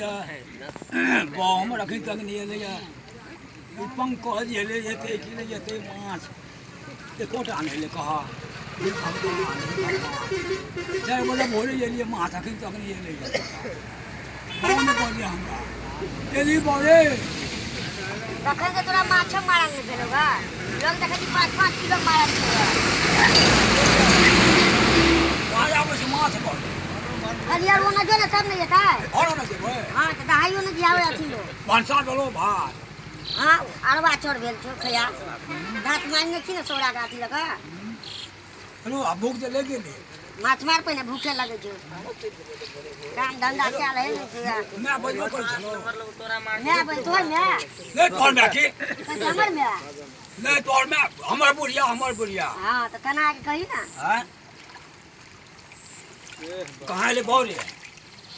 एलैए बौ हमर अखन तक नहि एलैए ई पंकज एलै एतै कि नहि एतै माछ एकोटा नहि एलै कह हे भगवान हे भगवान 4 बजे भोरे एलियै माछ अखन तक नहि एलैए बौ नहि बजै हमरा एली बौ रे। तखन से तोरा माछो मारल नहि भेलौ गा। लोग देखै छी 5-5 किलो मारल छौ। कहाँ आबै छै माछ बड़? हरियर ओना जो ने तब नहि जेतै। आओर ने जेबै। हँ तऽ दहाइयो नहि दियाबै अथी लोग। भनसा भेलो भात? हँ, अरबा चाउर भेल छौ। खैया दाँत मारने छी ने सौरा के अथी लऽ कऽ। हेलो, आ भूख तऽ लागि गेलै। माछ मार पहिने, भूखे लगै छौ। काम धंधा कयल है ने छौ। माय बजबो करै छलो। माय बज तोहर माय? नहि, तोहर माय की? कहै हमर माय। नहि, तोहर माय, हमर बुढ़िया, हमर बुढ़िया। हँ तऽ केना के कही ने। आँय, कहाँ एलै बौ रे?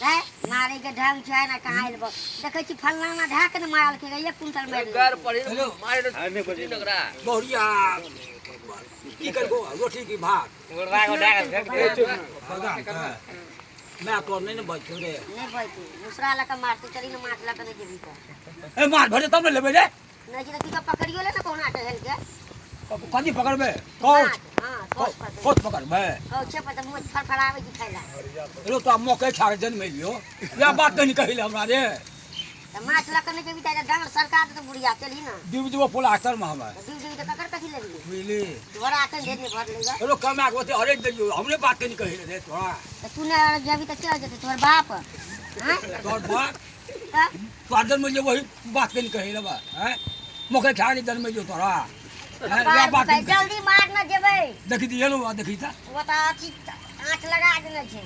है मारे के ढंग छै ने। कहाँ एलबो? देखै छी फलना ढा के ने मारलकै, 1 कुंटल मारि लेलकै। हेलो बहुरिया, की करबो, रोटी की भात? बदाम के माय तोहर नहि ने बजतौ रे? नहि बजतै, मुसरा लऽ कऽ मारतै। चली ने, माछ लऽ कऽ नहि जेबही तऽ? ए, माछ भरे तब ने लेबै रे। नहि छै तऽ की कऽ पकड़ियो ले ने कहुना टहल के। कथी पकड़बै? कौच? माछ, हँ, कौच पकड़। कौच पकड़बै? कौचे पर तऽ मुँह फड़फड़ाबै छी खाइ लए। हेलो, तो मकइ खा कऽ जन्मेलियो, इएह बात कहीं कहै ले हमरा रे? तऽ माछ लऽ कऽ नहि जेबही तऽ डाँड़ सरका देतौ बुढ़िया। चलही ने। डूबि जेबो प्लास्टर मे हमे। तऽ डूबि जेबही तऽ ककर कथी लेबही? बुझली? तोरा एखन ढेर नहि भरलै गे। हेलो, कमा कऽ ओते अड़ैत देलियौ, हमरे बात कहीं कहै ले रे तोरा? तऽ तू नहि जेबही तऽ के जेतै? तोहर बाप? हँ? तोहर बाप? तऽ तोरा जन्मेलियो वही बात कहीं कहै ले बा? आँय, मकइ खा कऽ जन्मेलियो तोरा? आँय, इएह बात कहीं? जल्दी मार न जेबै। देखी तऽ एलौ, देखी तऽ। ओ तऽ अथी आँच लगा देने छै।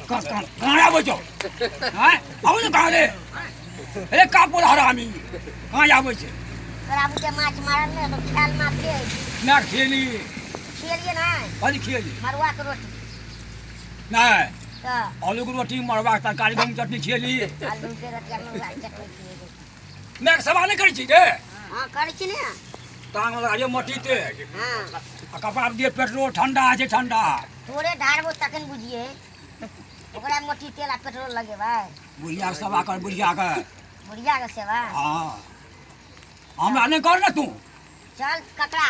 कहाँ कहाँ कहाँ आबै छौ? आँय, आबै छौ कहाँ रे? रे कापुर हरामी, कहाँ आबै छै? तोरा बुते माछ मारल नहि तऽ खायल माछे अछि। ना खेली। खियलियै नहि? कथी खियली? मड़ुआके रोटी। नहि। तऽ? आलूके रोटी, मड़ुआके तरकारी, गहूँम चटनी खियली। आलूके रोटी आ मड़ुआके चटनी खियेबै। मायके सेवा नहि करै छी रे? हँ, करै छी ने। टांग लगा दियौ मट्टी तेल। हँ। आ कपड़ा दियौ पेट्रोल, ठंडा छै ठंडा। तोरे ढारबो तखन बुझिए ओकरा मोटी तेल आ पेट्रोल लगेबै। बुढ़ियाके सेवा कर, बुढ़ियाके। बुढ़ियाके सेवा? हँ, हमरा नहि कर ने तू। चल ककरा,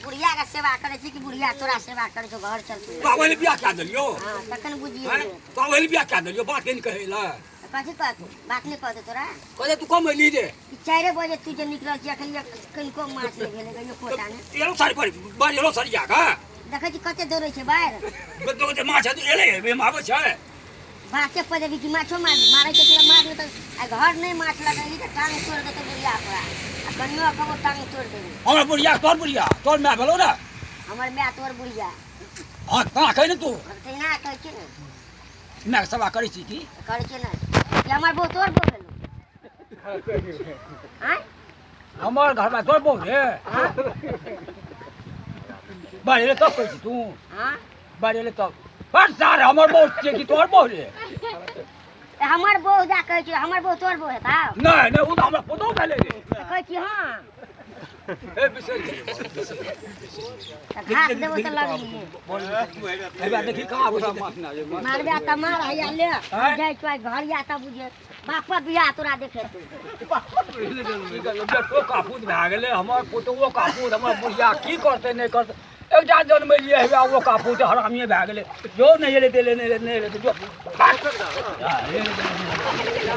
बुढ़ियाके सेवा करै छी कि बुढ़िया तोरा सेवा करै छौ? घर चल तू। तो ओहि बियाह कए देलियौ। हँ, तखन बुझिए। आँय? तो ओहि बियाह कए देलियौ, बात नहि कहै लए। तऽ कथी कहतौ? बात नहि कहतौ तोरा? कहले तू कम एली रे। ई 4 बजे तू जे निकलल छी, एखन एक कनिको माछ नहि भेलै, एकोटा नहि। एलो साड़ी पर बाढ़ि एलो सरिया के। देखै छी कते दौड़ै छै बाढ़ि। जे माछ एलै, एहिमे आबै छै। बाते पर जेबही कि माछो मारबी? मारै के तोरा मार, नहि तऽ आ घर नहि माछ लगेली तऽ टांग तोड़ि देतौ बुढ़िया तोरा आ कनियो कहबो टांग तोड़ि देबी। हमर बुढ़िया, तोहर बुढ़िया, तोहर माय भेलौ ने। हमर माय, तोहर बुढ़िया। हँ, तोरा कहि ने तू। तहिना कहै छी ने। मायके सेवा करै छी की? करै छी ने कि हमर बहू तोहर बहू भेलौ? आँय? हमर घरमे तोहर बहू रे। बाढ़ि एलै तब कहै छी तू? हँ। बाढ़ि एलै तब बड़ सार, हमर बहू छियै कि तोहर बहू रे? तऽ हमर बहू जा कहै छी, हमर बहू तोहर बहू हेतौ? नहि नहि, ओ तऽ हमरा पुतहु भेलै रे। तऽ कहै छी हँ। ए, बिसरि गेलियै, बिसरि गेलियै। तऽ घास देबो तऽ लगलियै। हे देखी कहाँ आबै छै। मारबे तऽ मार, हैया ले। आँय? जाइ छौ घर या तऽ बुझे बाप बियाह तोरा देखेतौ। की करबै, बेटो कापूत भए गेलै, हमर पुतहुओ कापूत। हमर बुढ़िया की करतै नहि करतै? एकटा जन्मेलियै हेबे, ओ कापूत हरामिए भए गेलै। जो नहि एलै तऽ एलै, नहि एलै, नहि एलै तऽ जो। हँ, एलै तऽ एलै।